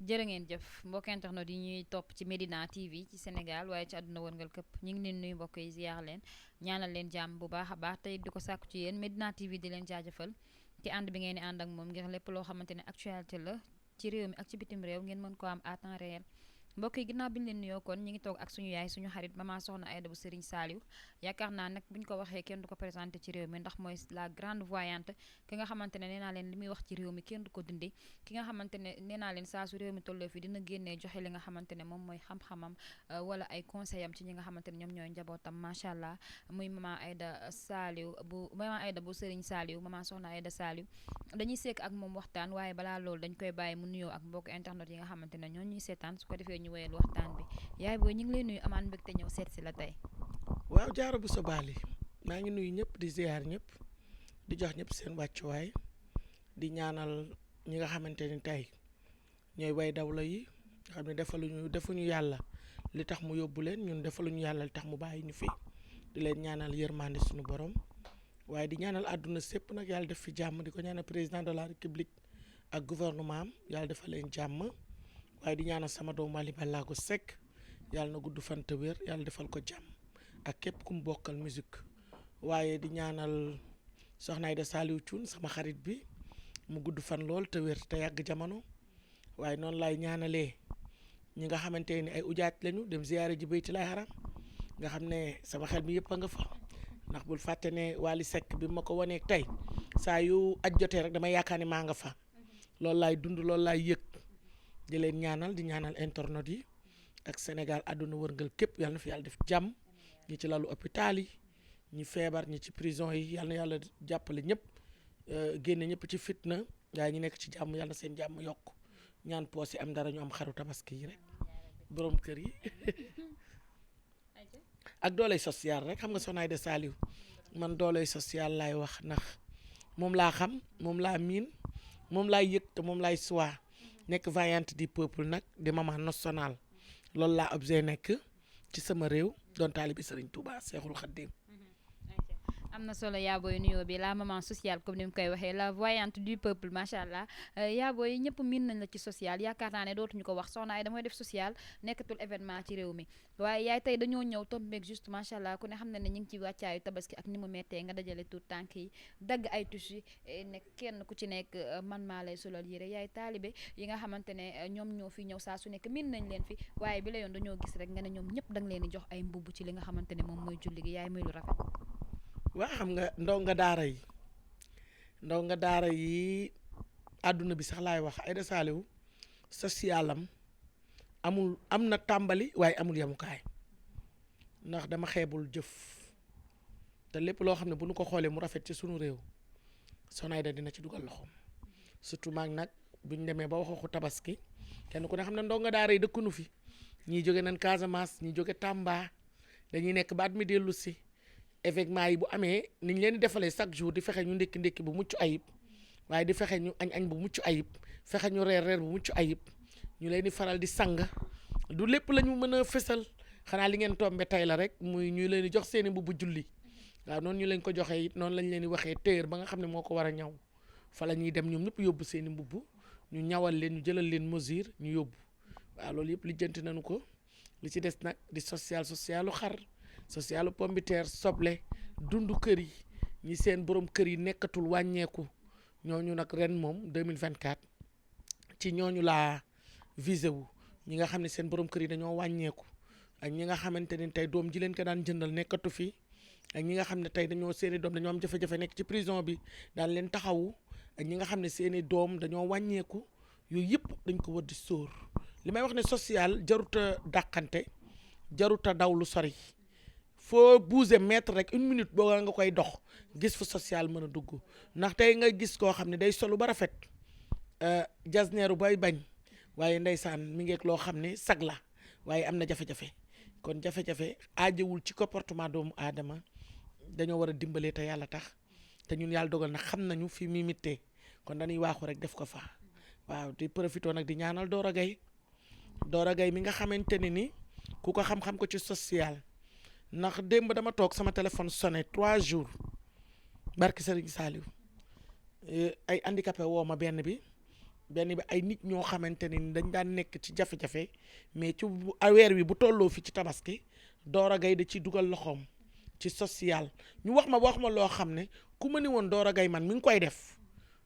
jërë ngeen jëf mbokk internet yi ñuy topp ci Medina TV ci Sénégal waaye ci àdduna wërngal këpp ñu ngi leen nuyu mbokk yi ziar leen ñaanal leen jàmm bu baax a baax tey di ko sàkku ci yéen Medina TV di leen jaajëfal ci ànd bi ngeen di ànd ak moom ngir lépp loo xamante ne actualité la ci réew mi ak ci bitim réew ngeen mën ko am à temps réel. mbokk yi ginnaaw bi ñu leen nuyoo kon ñu ngi toog ak suñu yaay suñu xarit maman Soxna Aïda bu Serigne Saliou yaakaar naa nag bu ñu ko waxee kenn du ko présenté ci réew mi ndax mooy la grande voyante ki nga xamante ne nee naa leen li muy wax ci réew mi kenn du ko dindi ki nga xamante ne nee naa leen saa su réew mi tolloo fi dina génnee joxe li nga xamante ne moom mooy xam-xamam wala ay conseil am ci ñi nga xamante ne ñoom ñooy njabootam macha allah muy maman Aïda Saliou bu maman Aïda bu Serigne Saliou maman Soxna Aïda Saliou dañuy sekk ak moom waxtaan waaye balaa loolu dañ koy bàyyi mu nuyoo ak mbokk internet yi nga xamante ne ñoo ñuy seetaan su ko defee ñu wéyal waxtaan bi yaay booy ñu ngi lay nuyu amaan mbégte ñëw seet si la tey. waaw jaaro bu sobaali maa ngi nuyu ñëpp di ziar ñëpp di jox ñëpp seen wàccuwaay di ñaanal ñi nga xamante ni tey ñooy way dawla yi nga xam ne defuñu yàlla li tax mu yóbbu leen ñun defaluñu yàlla li tax mu bàyyi ñu fi di leen ñaanal yërmande suñu borom waaye di ñaanal àdduna sépp nag yàlla def fi jàmm di ko ñaanal président de la république ak gouvernement am yàlla defal leen jàmm waaye di ñaanal sama doom Wally Ballago Seck yàlla na gudd fan te wér yàlla defal ko jàmm ak képp ku mu bokkal musique waaye di ñaanal Soxna Aïda Saliou Thioune sama xarit bi mu gudd fan lool te wér te yàgg jamono waaye noonu laay ñaanalee ñi nga xamante ni ay ujaat lañu dem ziyaare ji Bayti Laay Haram nga xam ne sama xel mi yëpp a nga fa ndax bul fàtte ne Wally Seck bi ma ko wanee tey saa yu aj jotee rek damay yaakaar ni maa nga fa loolu laay dund loolu laay yëg di leen ñaanal di ñaanal internet yi ak Sénégal àdduna wërngal képp yàlla na fi yàlla def jàmm ñi ci lalu hôpital yi ñi feebar ñi ci prison yi yàlla na yàlla jàppale ñëpp génne ñëpp ci fitna waaye ñi nekk ci jàmm yàlla na seen jàmm yokk ñaan poos yi am dara ñu am xaru tabaski yi rek borom kër yi ak dooley social rek xam nga Soxna Aïda Saliou man dooley social laay wax ndax moom laa xam moom laa miin moom laay yëg te moom laay suwaa nekk vaillante du peuple nag di maman nationale loolu laa objet nekk ci sama réew doon taalibi Serigne Touba Seexul Xaddim am na solo yaabooy nuyoo bi la maman sociale comme ni mu koy waxee la voyante du peuple macha allah yaabooy ñëpp miin nañ la ci social yaakaar naa ne dootuñu ko wax Soxna Aïda mooy def social nekkatul événement ci réew mi waaye yaay tey dañoo ñëw tombeeg juste macha allah ku ne xam na ne ñu ngi ci wàccaayu tabaski ak ni mu méttee nga dajale tout tànk yi dagg ay tusi ne kenn ku ci nekk man maa lay solal yére yaay taalibe yi nga xamante ne ñoom ñoo fi ñëw saa su nekk miin nañ leen fi waaye bi la yoon dañoo gis rek nga ne ñoom ñëpp da nga leen di jox ay mbubb ci li nga xamante ne moom mooy julli gi yaay muy lu rafet. waa xam nga ndonga daara yi àdduna bi sax laay wax Aïda Saliou socialam am na tàmbali waaye amul yemukaay ndax dama xeebul jëf te lépp loo xam ne bu nu ko xoolee mu rafet ci sunu réew Soxna Aïda dina ci dugal loxoom surtout maag nag bu ñu demee ba waxu tabaski kenn ku ne xam ne ndonga daara yi dëkkunu fi ñii jóge nañ Casamance ñii jóge Tamba dañuy nekk ba at mi dellu si événement yi bu amee niñ leen di defalee chaque jour di fexe ñu ndékki bu mucc ayib waaye di fexe ñu añ bu mucc ayib fexe ñu reer bu mucc ayib ñu leen di faral di sang du lépp la ñu mën a fësal xanaa li ngeen tombe tey la rek muy ñu leen di jox seeni mbubu julli waaw noonu ñu leen ko joxee it noonu lañ leen di waxee téer ba nga xam ne moo ko war a ñaw fa la ñuy dem ñoom ñëpp yóbbu seeni mbubu ñu ñawal leen ñu jëlal leen mesure ñu yóbbu waaw loolu yëpp lijjanti nañu ko li ci des nag di socialu xar socialu pombiteer soble dundu kër yi ñi seen borom kër yi nekkatul wàññeeku ñooñu nag ren moom 2024 ci ñooñu laa visé wu ñi nga xam ne seen borom kër yi dañoo wàññeeku ak ñi nga xamante ne tey doom ji leen ko daan jëndal nekkatu fi ak ñi nga xam ne tey dañoo seeni doom dañoo am jafe-jafe nekk ci prison bi daan leen taxawu ak ñi nga xam ne seeni doom dañoo wàññeeku yooyu yëpp dañ ko war di sóor li may wax ne social jaruta dàqante jaruta daw lu sori foo bouger mètre rek 1 minute boo nga koy dox gis fu social mën a dugg ndax tey nga gis koo xam ne day solu ba rafet jasneeru bay bañ waaye ndeysaan mi ngeeg loo xam ne sag la waaye am na jafe-jafe kon jafe-jafe aajewul ci comportement doomu aadama dañoo war a dimbalee te yàlla tax te ñun yàlla dogal na xam nañu fi mi mittee kon dañuy waaxu rek def ko fa waaw di profité nag di ñaanal Dora Gaye mi nga xamante ne ni ku ko xam-xam ko ci social ndax démb dama toog sama téléphone sonné 3 jours barki Serigne Saliou ay handicapé woo ma benn bi benn bi ay nit ñoo xamante ne ni dañ daan nekk ci jafe-jafe mais ci weer wi bu tolloo fi ci tabaski Doro Gaye da ciy dugal loxoom ci social ñu wax ma loo xam ne ku ma ni woon Doro Gaye man mi ngi koy def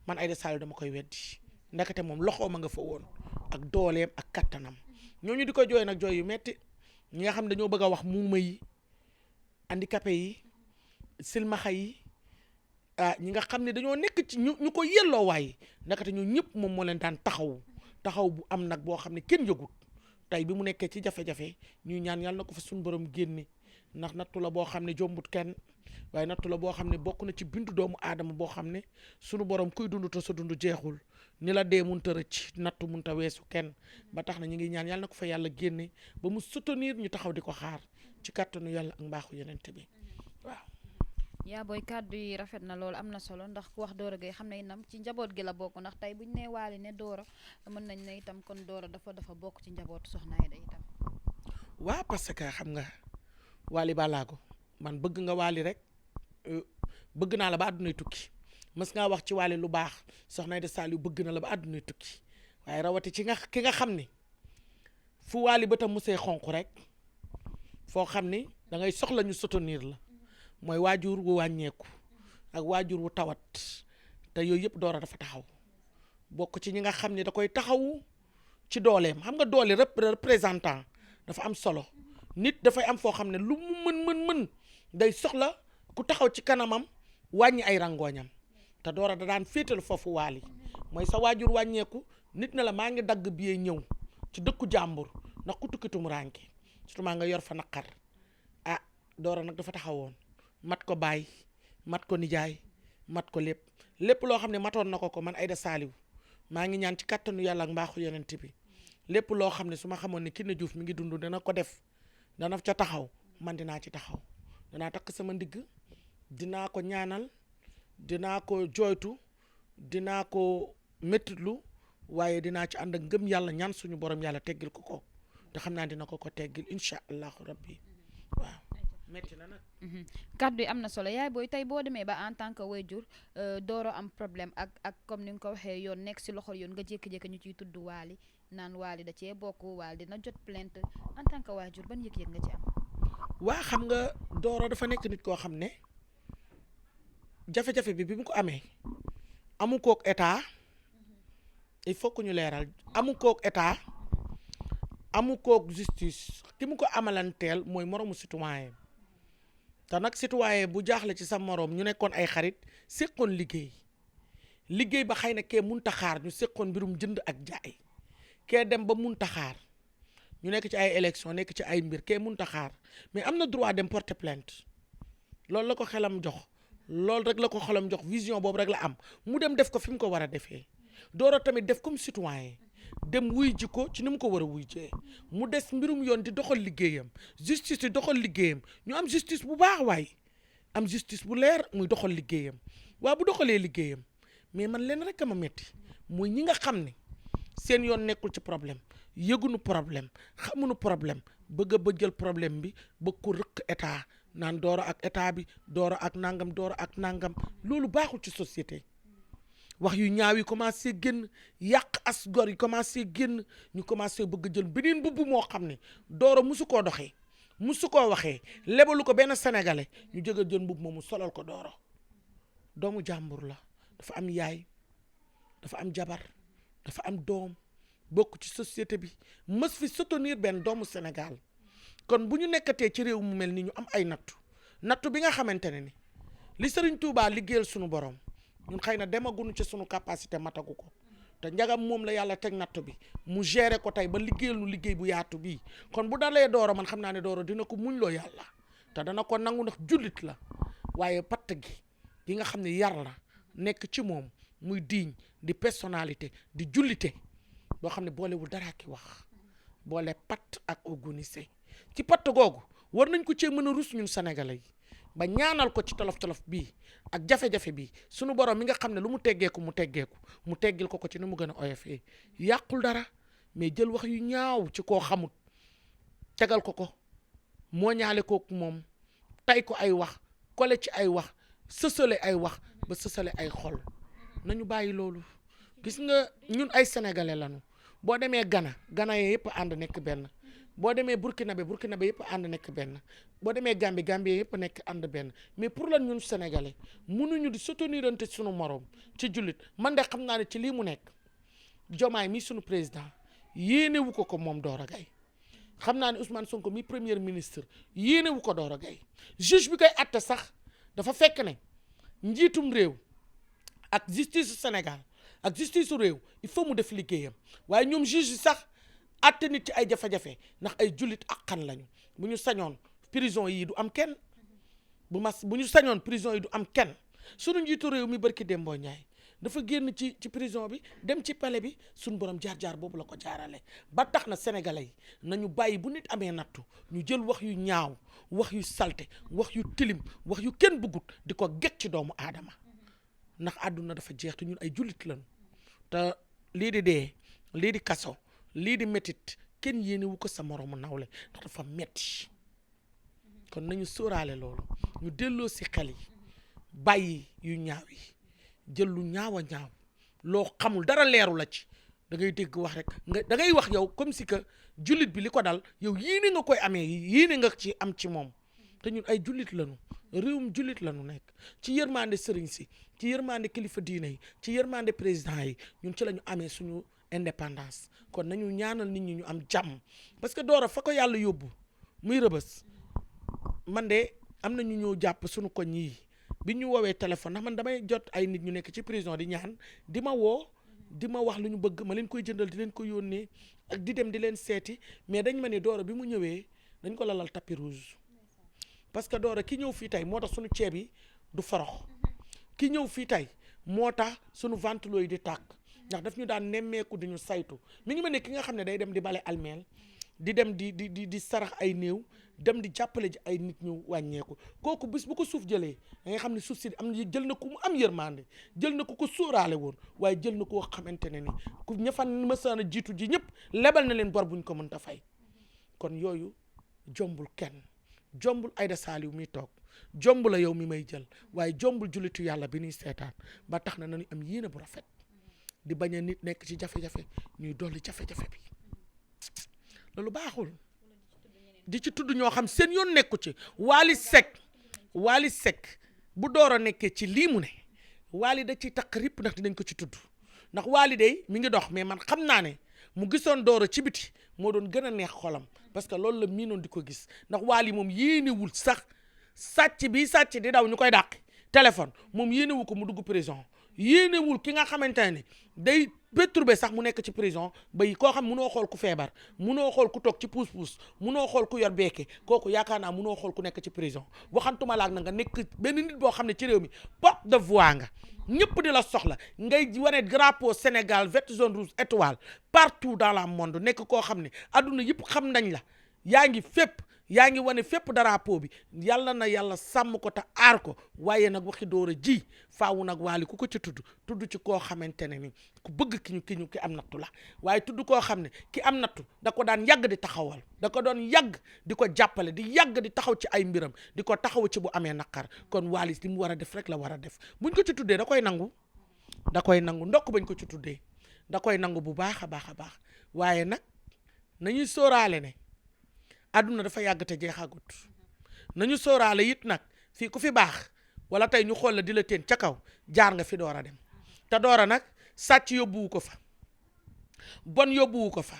man Aïda Saliou dama koy weddi ndakate moom loxoom a nga fa woon ak dooleem ak kattanam ñooñu di ko jooy nag jooy yu metti ñi nga xam ne dañoo bëgg a wax muuma yi handicapé yi silmaxa yi ñi nga xam ne dañoo nekk ci ñu ko yelloo waaye ndakate ñu ñëpp moom moo leen daan taxaw bu am nag boo xam ne kenn yëgut tey bi mu nekkee ci jafe-jafe ñuy ñaan yàlla na ko fa suñu borom génne ndax nattu la boo xam ne jombut kenn waaye nattu la boo xam ne bokk na ci bindu doomu aadama boo xam ne suñu borom kuy dund te sa dund jeexul ni la dee munta rëcc nattu munta weesu kenn ba tax na ñu ngi ñaan yàlla na ko fa yàlla génne ba mu soutenir ñu taxaw di ko xaar ci kàttanu yàlla ak mbaaxu yenente bi waaw. yaa booy kàddu yi rafet na loolu am na solo ndax ku wax Doro Gaye xam ne itam ci njaboot gi la bokk ndax tey buñ nee Wally ne Doro mën nañ ne itam kon Doro dafa bokk ci njabootu Soxna Aïda itam. waaw parce que xam nga Wally Ballago man bëgg nga Wally rek bëgg naa la ba àddunay tukki mës ngaa wax ci Wally lu baax Soxna Aïda Saliou bëgg na la ba àddunay tukki waaye rawati ci ki nga xam ni fu Wally bëtam musee xonq rek foo xam ni da ngay soxla ñu soutenir la mooy waajur wu wàññeeku ak waajur wu tawat te yooyu yëpp Doro dafa taxaw bokk ci ñi nga xam ni da koy taxawu ci dooleem xam nga doole représentant dafa am solo nit dafay am foo xam ne lu mu mën day soxla ku taxaw ci kanamam wàññi ay rangooñam te Doro da daan féetal foofu Wally mooy sa waajur wàññeeku nit na la maa ngi dagg billet ñëw ci dëkku jàmbur ndax ku tukki tumuraanke surtout maa nga yor fa naqar Doro nag dafa taxawoon mat ko baay mat ko nijaay mat ko lépp loo xam ne matoon na ko man Aïda Saliou maa ngi ñaan ci kàttanu yàlla ak mbaaxu yonent bi lépp loo xam ne su ma xamoon ne Kiné Diouf mi ngi dund dana ko def dana ca taxaw man dinaa ci taxaw danaa takk sama ndigg dinaa ko ñaanal dinaa ko jooytu dinaa ko méttitlu waaye dinaa ci ànd ak ngëm yàlla ñaan suñu borom yàlla teggil ko te xam naa dina ko teggil incha allahu rabbi waaw metti na nag. kàddu yi am na solo yaay booy tey boo demee ba en tant que waajur Doro am problème ak comme ni nga ko waxee yoon nekk si loxol yoon nga jékki-jékki ñu ciy tudd Wally naan Wally da cee bokk Wally dina jot plainte en tant que waajur ban yëg-yëg nga ci am. waa xam nga Doro dafa nekk nit koo xam ne jafe-jafe bi mu ko amee amu kook état il faut que ñu leeral amu kook état amu kook justice ki mu ko amalanteel mooy moromu citoyen te nag citoyen bu jaaxle ci sa moroom ñu nekkoon ay xarit séqoon liggéey ba xëy na kee munta xaar ñu séqoon mbirum jënd ak jaay kee dem ba munta xaar ñu nekk ci ay élection nekk ci ay mbir kee munta xaar mais am na droit dem porter plainte loolu la ko xelam jox loolu rek la ko xelam jox vision boobu rek la am mu dem def ko fi mu ko war a defee Doro tamit def comme citoyen dem wuy ji ko ci ni mu ko war a wuy jee mu des mbirum yoon di doxal liggéeyam justice di doxal liggéeyam ñu am justice bu baax waaye am justice bu leer muy doxal liggéeyam waaw bu doxalee liggéeyam mais man leen rek a ma metti mooy ñi nga xam ne seen yoon nekkul ci problème yëgunu problème xamunu problème bëgg jël problème bi bëgg ko rëkk état naan Doro ak état bi Doro ak nangam loolu baaxul ci société wax yu ñaaw yi commencé génn yàq as gor yi commencé génn ñu commencé bëgg jël beneen mbubb moo xam ne Doro musu koo doxee musu koo waxee lebalu ko benn sénégalais ñu jóge jël mbubb moomu solal ko Doro doomu jàmbur la dafa am yaay dafa am jabar dafa am doom bokk ci société bi mës fi soutenir benn doomu Sénégal kon bu ñu nekkatee ci réew mu mel ni ñu am ay nattu bi nga xamante ne ni li Serigne Touba liggéeyal sunu borom ñun xëy na demaguñu ci sunu capacité matagu ko te njagam moom la yàlla teg nattu bi mu gérer ko tey ba liggéeyal nu liggéey bu yaatu bii kon bu dalee Doro man xam naa ne Doro dina ko muñ loo yàlla te dana ko nangu ndax jullit la waaye patt gi nga xam ne yar la nekk ci moom muy digne di personnalité di jullite boo xam ne boolewul dara ki wax boole patt ak organisé ci patt googu war nañ ko cee mën a rus ñun sénégalais yi ba ñaanal ko ci tolof-tolof bii ak jafe-jafe bi sunu borom mi nga xam ne lu mu teggeeku mu teggil ko ci ni mu gën a oyofee yàqul dara mais jël wax yu ñaaw ci koo xamut tegal ko moo ñaale kooku moom tay ko ay wax kole ci ay wax sësale ay wax ba sësale ay xol nañu bàyyi loolu gis nga ñun ay sénégalais lañu boo demee Ghana yee yëpp ànd nekk benn boo demee Burkinabé yëpp ànd nekk benn boo demee Gambie yëpp nekk ànd benn mais pour lan ñun sénégalais mënuñu di soutenirante suñu morom ci jullit man de xam naa ne ci lii mu nekk Diomaye mi suñu président yéenewu ko moom Doro Gaye xam naa ne Ousmane Sonko mi premier ministre yéenewu ko Doro Gaye juge bi koy atte sax dafa fekk ne njiitum réew ak justice Sénégal ak justice réew il faut mu def liggéeyam waaye ñoom juge yi sax atte nit ci ay jafe-jafe ndax ay jullit ak xan lañu bu ñu sañoon prison yi du am kenn bu ñu sañoon prison yi du am kenn suñu njiitu réew mi barki Dembo Ndiaye dafa génn ci prison bi dem ci palais bi suñu borom jaar-jaar boobu la ko jaarale ba tax na sénégalais yi nañu bàyyi bu nit amee nattu ñu jël wax yu ñaaw wax yu salte wax yu tilim wax yu kenn bëggut di ko get ci doomu aadama ndax àdduna dafa jeex te ñun ay jullit lañu te lii di dee lii di kaso lii di métit kenn yéenewu ko sa moroomu nawle ndax dafa metti kon nañu sóoraale loolu ñu delloo si xel yi bàyyi yu ñaaw yi jël lu ñaaw a ñaaw loo xamul dara leeru la ci da ngay dégg wax rek da ngay wax yow comme si que jullit bi li ko dal yow yéene nga koy amee yéene nga ci am ci moom te ñun ay jullit lañu réewum jullit lañu nekk ci yërmande sëriñ si ci yërmande kilifa diine yi ci yërmande président yi ñun ci la ñu amee suñu indépendance kon nañu ñaanal nit ñi ñu am jàmm parce que Doro fa ko yàlla yóbbu muy Rëbës man de am na ñu ñëw jàpp suñu koñ yi bi ñu woowee téléphone ndax man damay jot ay nit ñu nekk ci prison di ñaan di ma woo di ma wax lu ñu bëgg ma leen koy jëndal di leen ko yónnee ak di dem di leen seeti mais dañ ma ne Doro bi mu ñëwee dañ ko lalal tapis rouge parce que Doro ki ñëw fii tey moo tax suñu ceeb yi du forox ki ñëw fii tey moo tax suñu ventilo yi di tàkk ndax daf ñu daan nemmeeku di ñu saytu mi ngi ma ne ki nga xam ne day dem di bale almeel di dem di sarax ay néew dem di jàppale ji ay nit ñu wàññeeku kooku bis bu ko suuf jëlee da nga xam ne suuf si am jël na ku mu am yërmande jël na ku ko sóoraale woon waaye jël na koo xamante ne ni ku ña fa mësaan a jiitu ji ñëpp lebal na leen bor buñ ko mën ta fay kon yooyu jombul kenn jombul Aïda Saliou mi toog jomb la yow mi may jël waaye jombul jullitu yàlla bi ñuy seetaan ba tax na nañu am yéene bu rafet di bañ a nit nekk ci jafe-jafe ñuy dolli jafe-jafe bi loolu baaxul di ci tudd ñoo xam seen yoon nekku ci Wally Seck bu Doro nekkee ci lii mu ne Wally da ciy taq ripp ndax dinañ ko ci tudd ndax Wally day mi ngi dox mais man xam naa ne mu gisoon Doro ci biti moo doon gën a neex xolam parce que loolu la miinoon di ko gis ndax Wally moom yéenewul sax sàcc di daw ñu koy dàq téléphone moom yéenewu ko mu dugg prison yéenewul ki nga xamante ne day perturbé sax mu nekk ci prison bay koo xam munoo xool ku feebar munoo xool ku toog ci puus-puus munoo xool ku yor beeke kooku yaakaar naa munoo xool ku nekk ci prison waxantuma laak na nga nekk benn nit boo xam ne ci réew mi porte de voix nga ñëpp di la soxla ngay wane drapeau Sénégal vert jaune rouge étoile partout dans le monde nekk koo xam ne adduna yëpp xam nañ la yaa ngi fépp yaa ngi wane fépp drapeau bi yàlla na yàlla sàmm ko te aar ko waaye nag waxi Doro ji faawu nag Wally ku ko ci tudd ci koo xamante ne ni ku bëgg ki am nattu la waaye tudd koo xam ne ki am nattu da ko daan yàgg di taxawal da ko doon yàgg di ko jàppale di yàgg di taxaw ci ay mbiram di ko taxaw ci bu amee naqar kon Wally li mu war a def rek la war a def buñ ko ci tuddee da koy nangu ndokk bañ ko ci tuddee da koy nangu bu baax a baax a baax waaye nag nañuy sóoraale ne àdduna dafa yàgg te jeexagut nañu sóoraale it nag fii ku fi baax wala tey ñu xool la di la teen ca kaw jaar nga fi Doro dem te Doro nag sàcc yóbbuwu ko fa bon yóbbuwu ko fa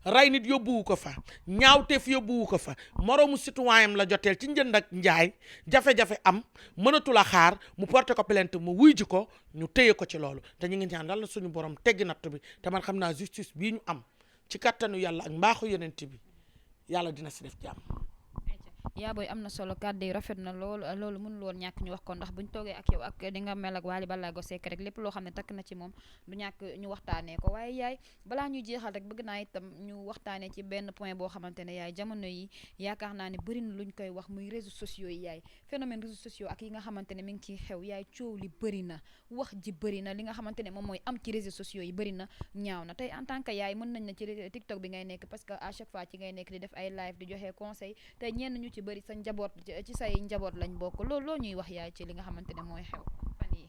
rey nit yóbbuwu ko fa ñaawteef yóbbuwu ko fa moroomu citoyen la joteel ci njënd ak njaay jafe-jafe am mënatul a xaar mu porté ko plainte mu wuy ji ko ñu téye ko ci loolu te ñu ngi ñaan dal na suñu borom teggi natt bi te man xam naa justice bii ñu am ci kattanu yàlla ak mbaaxu yonent bi yàlla dina si def jàmm. yaa booy am na solo kàddu yi rafet na loolu mënul woon ñàkk ñu wax ko ndax buñ toogee ak yow ak di nga mel ak Wally Ballago Seck rek lépp loo xam ne takk na ci moom du ñàkk ñu waxtaanee ko waaye yaay balaa ñuy jeexal rek bëgg naa itam ñu waxtaanee ci benn point boo xamante ne yaay jamono yi yaakaar naa ne bëri na luñ koy wax muy réseaux sociaux yi yaay phénomène réseaux sociaux ak yi nga xamante ne mi ngi ciy xew yaay coow li bëri na wax ji bëri na li nga xamante ne moom mooy am ci réseaux sociaux yi bëri na ñaaw na tey en tant que yaay mën nañ na ci TikTok bi ngay nekk parce que à chaque fois ci ngay nekk di def ay live di joxe conseil tey ñenn ñu ci bëri sa njaboot ci say njaboot lañ bokk loolu ñuy wax yaay ci li nga xamante ne mooy xew fan yi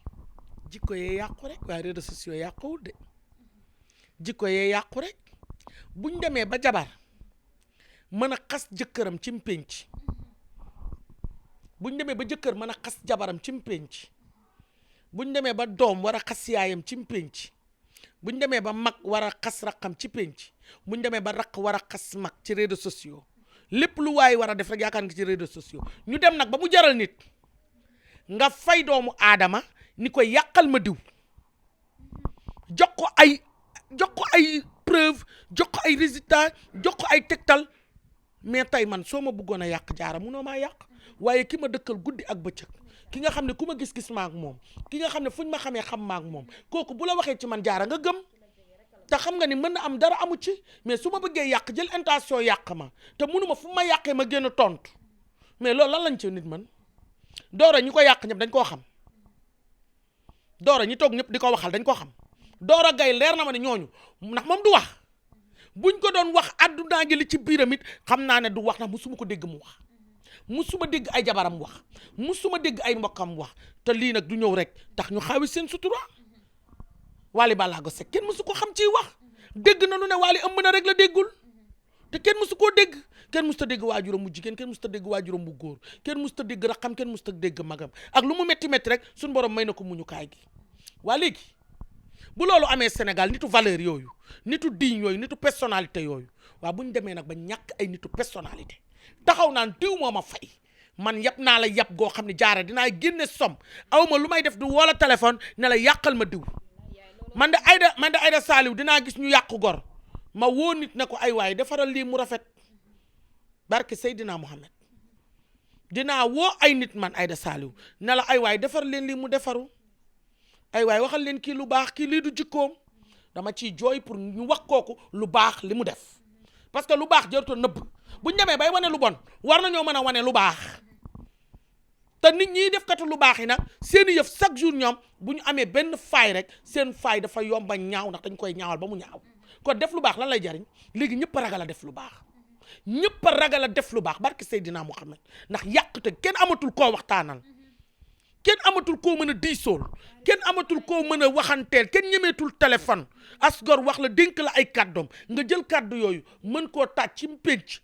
jikko yee yàqu rek waaye réseaux sociaux yàquwul de jikko yee yàqu rek buñ demee ba jabar mën a xas jëkkëram ci mpénc buñ demee ba jëkkër mën a xas jabaram ci mpénc buñ demee ba doom war a xas yaayam ci mpénc buñ demee ba mag war a xas raqam ci pénc buñ demee ba raq war a xas mag ci réseaux sociaux lépp lu waaye war a def rek yaakaar nga ci réseaux sociaux ñu dem nag ba mu jaral nit nga fay doomu aadama ni ko yàqal ma diw jox ko ay preuve jox ko ay résultat jox ko ay tegtal mais tey man soo ma bëggoon a yàq jaara munoo maa yàq waaye ki ma dëkkal guddi ak bëccëg ki nga xam ne ku ma gis-gis maak moom ki nga xam ne fuñ ma xamee xam maak moom kooku bu la waxee ci man jaara nga gëm te xam nga ni mën na am dara amu ci mais su ma bëggee yàq jël intention yàq ma te munuma fu ma yàqee ma génn tontu mais loolu lan lañ ci nit man doora ñi ko yàq ñëpp dañ koo xam doora ñi toog ñëpp di ko waxal dañ ko xam doora gay leer na ma ne ñooñu ndax moom du wax buñ ko doon wax àddunaa gi li ci biiram it xam naa ne du wax ndax musuma ko dégg mu wax musuma dégg ay jabaram wax musuma dégg ay mbokkam wax te lii nag du ñëw rek tax ñu xaawi seen sutura Wally Ballago Seck kenn musu ko xam ciy wax dégg na nu ne Wally ëmb na rek la déggul te kenn musu koo dégg kenn musta dégg waajuram mu jigéen kenn musta dégg waajuram bu góor kenn musta dégg raxam kenn musta dégg magam ak lu mu métti métti rek suñu borom may na ko muñu kaay gi waa léegi bu loolu amee Sénégal nitu valeur yooyu nitu digne yooyu nitu personnalité yooyu waa bu ñu demee nag ba ñàkk ay nitu personnalité taxaw naan diw moo ma fay man yab naa la yab goo xam ne jaara dinaa génne som aw ma lu may def du woo la téléphone ne la yàqal ma diw man de Aïda Saliou dinaa gis ñu yàqu gor ma woo nit ne ko ay waay defaral lii mu rafet barke Seydina Mohamed dinaa woo ay nit man Aïda Saliou ne la ay waay defar leen lii mu defaru ay waay waxal leen kii lu baax kii lii du jikkoom dama ciy jooy pour ñu wax kooku lu baax li mu def parce que lu baax jërto nëbb bu ñu demee bay wane lu bon war nañoo mën a wane lu baax te nit ñiy def katu lu baax yi nag seeni yëf chaque jour ñoom bu ñu amee benn faay rek seen faay dafa yomba ñaaw ndax dañ koy ñaawal ba mu ñaaw kon def lu baax lan lay jariñ léegi ñëpp a ragal a def lu baax ñëpp a ragal a def lu baax barke Seydina Muhammad ndax yàqute kenn amatul koo waxtaanal kenn amatul koo mën a diisool kenn amatul koo mën a waxanteel kenn ñemeetul téléphone asgor wax la dénk la ay kàddoom nga jël kàddu yooyu mën koo taaj ci pénc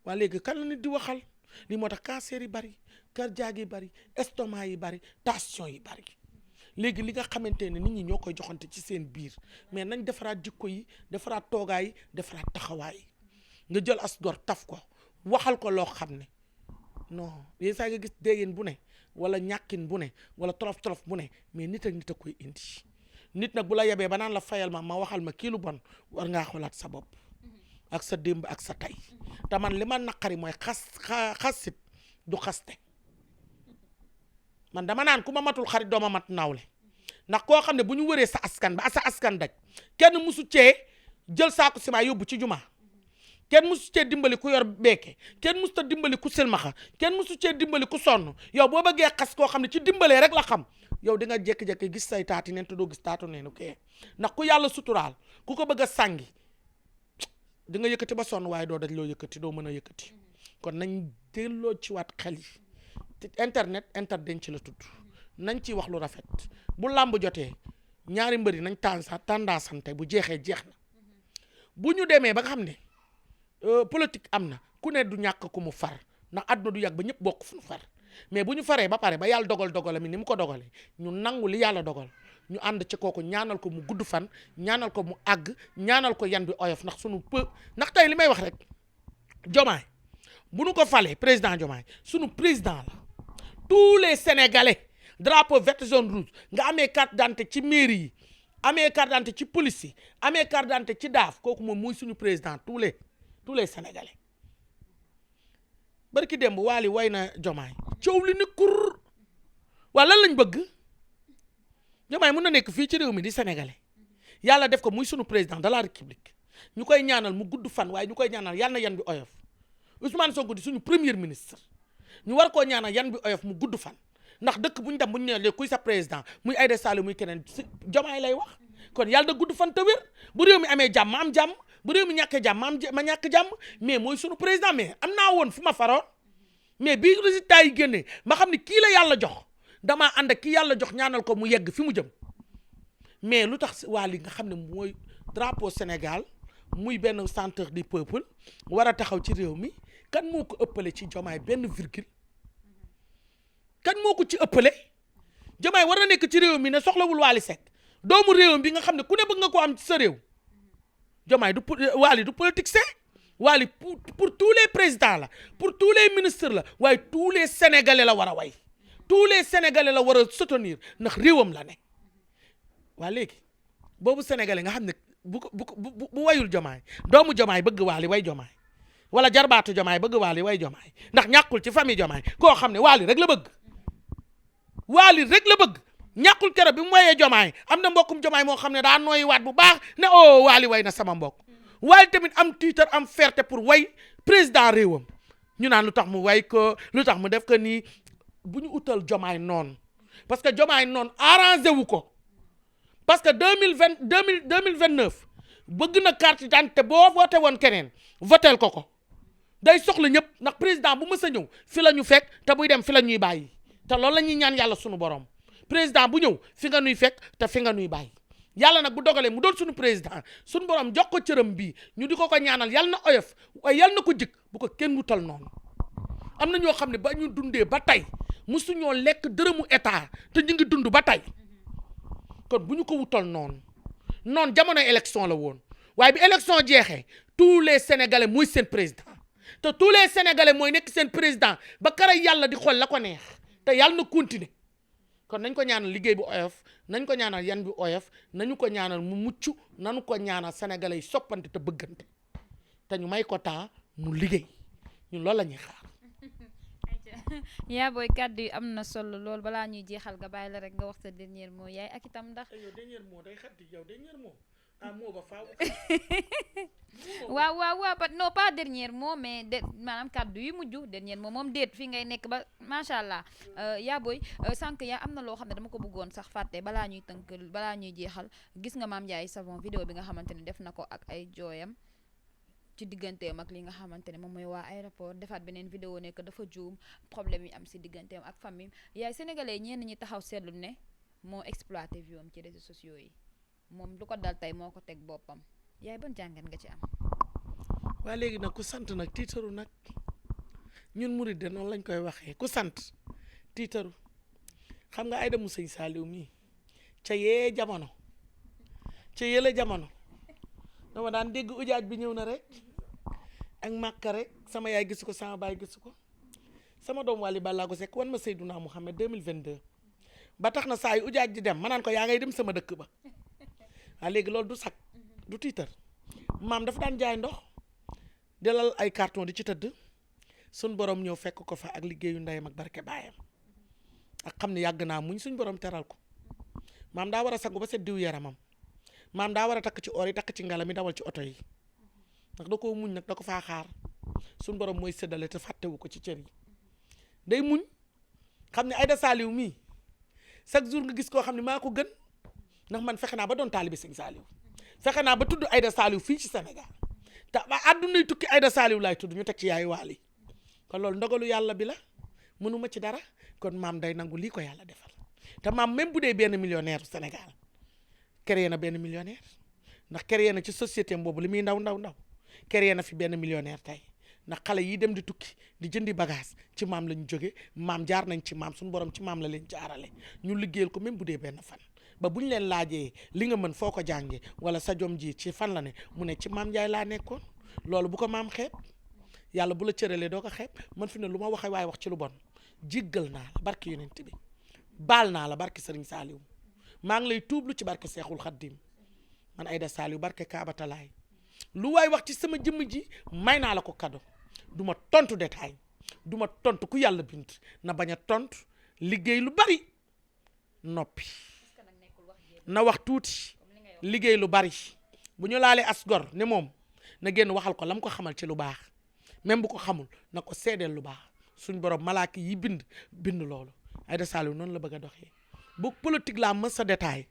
waa léegi kan la nit di waxal lii moo tax cancer yi bari cardiaque yi bari estomac yi bari tension yi bari léegi li nga xamante ne nit ñi ñoo koy joxante ci seen biir mais nañ defaraat jikko yi defaraat toogaay yi defaraat taxawaay yi nga jël asgor taf ko waxal ko loo xam ne non yéen saa nga gis déggeen bu ne wala ñàkkin bu ne wala tolof bu ne mais nit a koy indi nit nag bu la yebee ba naan la fayal ma waxal ma kii lu bon war ngaa xoolaat sa bopp ak sa démb ak sa tey te man li ma naqari mooy xasit du xaste man dama naan ku ma matul xarit dooma mat nawle ndax koo xam ne bu ñu wëree sa askan ba sa askan daj kenn musu cee jël saako ciment yóbbu ci juma kenn musu cee dimbali ku yor beeke kenn musu ta dimbali ku silmaxa kenn musu cee dimbali ku sonn yow boo bëggee xas koo xam ne ci dimbalee rek la xam yow di nga jékki-jékki gis say taati neen te doo gis taatu neenu kee ndax ku yàlla suturaal ku ko bëgg a sàngi di nga yëkkati ba sonn waaye doo daj loo yëkkati doo mën a yëkkati kon nañ delloo ci waat xel yi internet ci la tudd nañ ci wax lu rafet bu làmb jotee ñaari mbëri nañ tendance bu jeexee jeex na bu ñu demee ba nga xam ne politique am na ku ne du ñàkk ku mu far ndax àdduna du yàgg ba ñëpp bokk fu ñu far mais bu ñu faree ba pare ba yàlla dogal mi ni mu ko dogalee ñu nangu li yàlla dogal ñu ànd ci kooku ñaanal ko mu gudd fan ñaanal ko mu àgg ñaanal ko yan bi oyof ndax ndax tey li may wax rek Diomaye bu nu ko falee président Diomaye sunu président la tous les Sénégalais drapeau vert jaune rouge nga amee carte d'identité ci mairie yi amee carte d'identité ci police yi amee carte d'identité ci daaf kooku moom muy suñu président tous les Sénégalais barki démb Wally way na Diomaye coow li ni kur waa lan lañ bëgg Diomaye mun na nekk fii ci réew mi di Sénégalais yàlla def ko muy sunu président de la République ñu koy ñaanal mu gudd fan waaye ñu koy ñaanal yàlla na yan bi oyof Ousmane Sonko di suñu premier ministre ñu war koo ñaanal yan bi oyof mu gudd fan ndax dëkk bu ñu dem bu ñu nee léegi kuy sa président muy Aïda Saliou muy keneen Diomaye lay wax kon yàlla da gudd fan te wér bu réew mi amee jàmm ma am jàmm bu réew mi ñàkkee jàmm ma ñàkk jàmm mais mooy sunu président mais am naa woon fu ma faroon mais bii résultat yi génnee ma xam ne kii la yàlla jox damaa ànd ak kii yàlla jox ñaanal ko mu yegg fi mu jëm mais lu tax Wally nga xam ne mooy drapeau Sénégal muy benn centre du peuple war a taxaw ci réew mi kan moo ko ëppale ci Diomaye benn virgule kan moo ko ci ëppale Diomaye war na nekk ci réew mi ne soxlawul Wally Seck doomu réewam bi nga xam ne ku ne bëgg nga ko am ci sa réew Diomaye Wally du politicien Wally pour tous les présidents la pour tous les ministres la waaye tous les sénégalais la war a way tous les sénégalais la war a soutenir ndax réewam la ne waa léegi boobu sénégalais nga xam ne bu wayul Diomaye doomu Diomaye bëgg Wally way Diomaye wala jarbaatu Diomaye bëgg Wally way Diomaye ndax ñàkkul ci famille Diomaye koo xam ne Wally rek la bëgg Wally rek la bëgg ñàkkul kero bi mu wayee Diomaye am na mbokkum Diomaye moo xam ne daa nooyi waat bu baax ne oh Wally way na sama mbokk Wally tamit am titre am fierté pour way président réewam ñu naan lu tax mu way ko lu tax mu def ko nii bu ñu utal Diomaye noonu parce que Diomaye noonu arrangé wu ko parce que 2029 bëgg na carte d'identité boo voté woon keneen votel ko day soxla ñëpp ndax président bu mës a ñëw fi la ñu fekk te buy dem fi la ñuy bàyyi te loolu la ñuy ñaan yàlla sunu borom président bu ñëw fi nga nuy fekk te fi nga nuy bàyyi yàlla nag bu dogalee mu doon suñu président suñu borom jox ko cëram bii ñu di ko ñaanal yàlla na oyof waaye yàlla na ko jik bu ko kenn wutal noonu am na ñoo xam ne ba ñu dundee ba tey musuñoo lekk dërëmu état te ñu ngi dund ba tey kon bu ñu ko wutal noonu jamono élection la woon waaye bi élection jeexee tous les sénégalais mooy seen président te tous les sénégalais mooy nekk seen président ba kara yàlla di xool la ko neex te yàlla na continuer kon nañ ko ñaanal liggéey bu oyof nañ ko ñaanal yan bi oyof nañu ko ñaanal mu mucc nañu ko ñaanal sénégalais yi soppante te bëggante te ñu may ko temps mu liggéey ñun loolu la ñuy xaar. yaa booy kàddu yi am na solo lool balaa ñuy jeexal nga bàyyi la rek nga wax sa dernier mot yaay ak itam ndax. yow dernier mot day xatti yow dernier mot moo ba faaw. waaw non pas dernier mot mais maanaam kàddu yu mujj dernier mot moom déet fii ngay nekk ba macha allah yaa booy sànq yaa am na loo xam ne dama ko bëggoon sax fàtte balaa ñuy balaa ñuy jeexal gis nga Mame Ndiaye Savon vidéo bi nga xamante ne def na ko ak ay jooyam ci digganteem ak li nga xamante ne moom mooy waa aéroport defaat beneen vidéo ne que dafa juum problème yi am si digganteem ak famille yaay sénégalais ñenn ñi taxaw seetlu ne moo exploité vie am ci réseaux sociaux yi moom lu ko dal tey moo ko teg boppam yaay ban jàngat nga ci am. waa léegi nag ku sant nag tiitaru nag ñun murid de noonu lañ koy waxee ku sant tiitaru xam nga Aïda mu sëñ Saliou mii ca yee jamono ca yële jamono dama daan dégg ujaaj bi ñëw na rek ak Màkka rek sama yaay gisu ko sama baay gisu ko sama doom Wally Ballago Seck wan ma Seydouna Mouhamed 2022 ba tax na saa yu ujaaj di dem ma naan ko yaa ngay dem sama dëkk ba waa léegi loolu du sag du tiitar maam dafa daan jaay ndox delal ay carton di ci tëdd suñ borom ñëw fekk ko fa ak liggéeyu ndeyam ak barke baayam ak xam ne yàgg naa muñ suñ borom teral ko maam daa war a sangu ba set diw yaramam maam daa war a takk ci or yi takk ci ngala mi dawal ci oto yi ndax da koo muñ nag da ko faa xaar suñ borom mooy séddale te fàttewu ko ci cër yi day muñ xam ne Aïda Saliou mii chaque jour nga gis koo xam ne maa ko gën ndax man fexe naa ba doon taalibi Sëñ Saliou fexe naa ba tudd Aïda Saliou fii ci Sénégal te ba àddunay tukki Aïda Saliou laay tudd ñu teg ci yaayu Wally kon loolu ndogalu yàlla bi la mënuma ci dara kon maam day nangu lii ko yàlla defal te maam même bu dee benn millionnaire Sénégal créé na benn millionnaire ndax créé na ci société boobu li muy ndaw créé na fi benn millionnaire tey ndax xale yi dem di tukki di jëndi bagage ci maam lañu jóge maam jaar nañ ci maam suñu borom ci maam la leen jaarale ñu liggéeyal ko même bu dee benn fan ba bu ñu leen laajee li nga mën foo ko jàngee wala sa jom ji ci fan la ne mu ne ci maam Ndiaye laa nekkoon loolu bu ko maam xeeb yàlla bu la cëralee doo ko xeeb man fi ne lu ma waxee waaye wax ci lu bon jéggal naa la barki yonent bi baal naa la barki Serigne Saliou maa ngi lay tuublu ci barke Seexul Xaddim man Aïda Saliou barke Kaabatalaay lu waay wax ci sama jëmm ji may naa la ko cadeau du ma tontu détail du ma tontu ku yàlla bind na bañ a tontu liggéey lu bari noppi na wax tuuti liggéey lu bari bu ñu laalee as gor ne moom na génn waxal ko lam ko xamal ci lu baax même bu ko xamul na ko seedeel lu baax suñ borom malaaka yi bind loolu Aïda Saliou noonu la bëgg a doxee bu politique laa mës a détail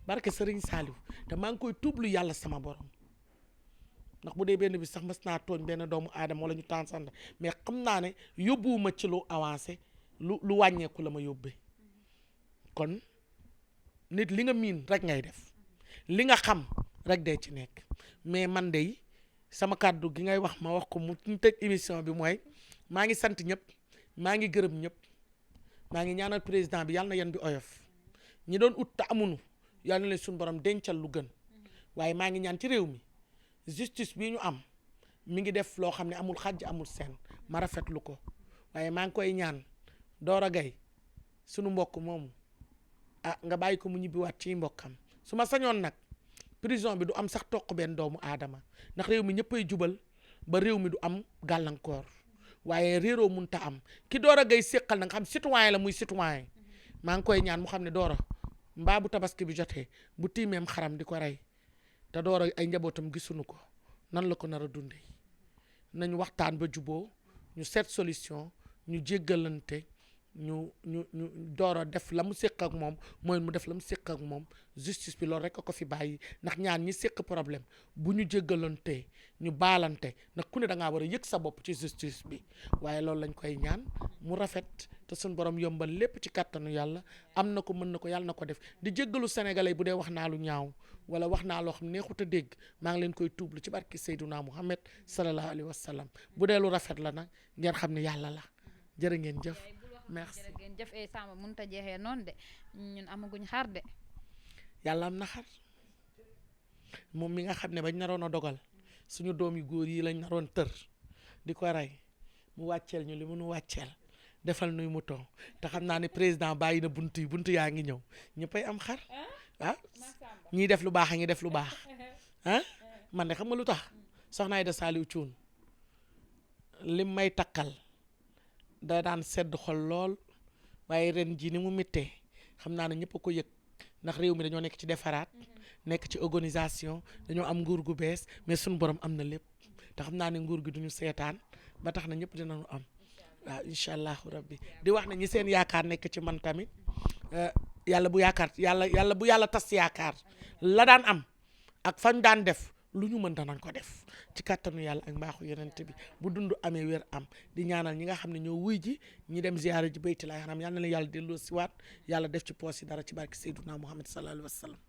barke Serigne Saliou te maa ngi koy tuublu yàlla sama borom ndax bu dee benn bi sax mës naa tooñ benn doomu aadama wala ñu tànsanda mais xam naa ne yóbbuwuma ci lu avancé lu wàññeeku la ma yóbbee kon nit li nga miin rek ngay def li nga xam rek dee ci nekk mais man de sama kàddu gi ngay wax ma wax ko mu ñu tëj émission bi mooy maa ngi sant ñëpp maa ngi gërëm ñëpp maa ngi ñaanal président bi yàlla na yan bi oyof ñi doon ut te amunu yàlla na leen suñu borom dencal lu gën waaye maa ngi ñaan ci réew mi justice bi ñu am mi ngi def loo xam ne amul xàjj amul seen ma rafetlu ko waaye maa ngi koy ñaan Doro Gaye sunu mbokk moomu nga bàyyi ko mu ñibbiwaat ci mbokkam su ma sañoon nag prison bi du am sax toq benn doomu aadama ndax réew mi ñëppay jubal ba réew mi du am gàllankoor waaye réeroo munta am ki Doro Gaye séqal na nga xam citoyen la muy citoyen maa ngi koy ñaan mu xam ne Doro mbaa bu tabaski bi jotee bu tiimeem xaram di ko rey te Doro ay njabootam gisuñu ko nan la ko nar a dundee nañu waxtaan ba juboo ñu seet solution ñu jéggalante ñu Doro def la mu séq ak moom mooy mu def la mu séq ak moom justice bi loolu rek a ko fi bàyyi ndax ñaan ñi séq problème bu ñu jéggalante ñu baalante ndax ku ne da ngaa war a yëg sa bopp ci justice bi waaye loolu lañ koy ñaan mu rafet te suñ borom yombal lépp ci kàttanu yàlla am na ko mën na ko yàlla na ko def di jéggalu sénégalais bu dee wax naa lu ñaaw wala wax naa loo xam neexut a dégg maa ngi leen koy tuublu ci barki Seyduna Muhammad sallallahu alayhi wa sallam bu dee lu rafet la nag ngeen xam ne yàlla la jërë ngeen jëf merci jërë ngeen jëf Samba mënut a jeexee noonu de ñun amaguñ xar de. yàlla am na xar moom mi nga xam ne bañ naroon a dogal suñu doom yu góor yi lañ naroon tër di ko rey mu wàcceel ñu li mu nu wàcceel defal nuy mouton te xam naa ne président bàyyi na bunt yaa ngi ñëw ñëppay am xar ñiy def lu baax a ngi def lu baax man de xam nga lu tax soxna Aïda Saliou Thioune lim may takkal da daan sedd xol lool waaye ren ji ni mu méttee xam naa ne ñëpp a ko yëg ndax réew mi dañoo nekk ci defaraat nekk ci organisation dañoo am nguur gu bees mais suñu borom am na lépp te xam naa ne nguur gi duñu seetaan ba tax na ñëpp dinañu am waaw incha allahu rabbi di wax ne ñi seen yaakaar nekk ci man tamit yàlla bu yàlla tas yaakaar la daan am ak fañ daan def lu ñu mën danañ ko def ci kàttanu yàlla ak mbaaxu yonent bi bu dund amee wér am di ñaanal ñi nga xam ne ñoo wuy ji ñi dem ziyaara ji bayti laay xaram yàlla na leen yàlla delloo siwaat yàlla def ci poos yi dara ci barke Seydina Muhammad sallallahu alayhi wa sallam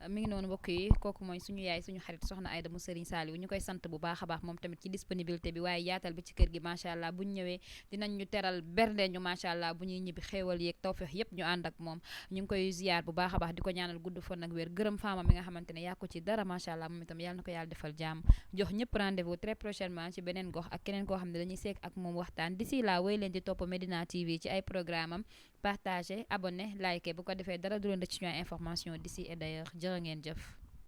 mi ngi noonu mbokk yi kooku mooy suñu yaay suñu xarit soxna Aïda mu Serigne Saliou ñu koy sant bu baax a baax moom tamit ci disponibilité bi waaye yaatal bi ci kër gi macha allah bu ñu ñëwee dinañ ñu teral bernde ñu macha allah bu ñuy ñibbi xéewal yeeg tawfeex yépp ñu ànd ak moom ñu ngi koy ziyaar bu baax a baax di ko ñaanal gudd fan ak wér gërëm faama mi nga xamante ne yaa ko ci dara macha allah moom itam yàlla na ko yàlla defal jàmm jox ñëpp rendez-vous très prochainement ci beneen gox ak keneen koo xam ne dañuy seek ak moom waxtaan d'ici là wéy leen di topp Medina TV ci ay programme am partagé abonné liké bu ko defee dara du leen ci ñooy information d'ici et d'ailleurs jërë ngeen jëf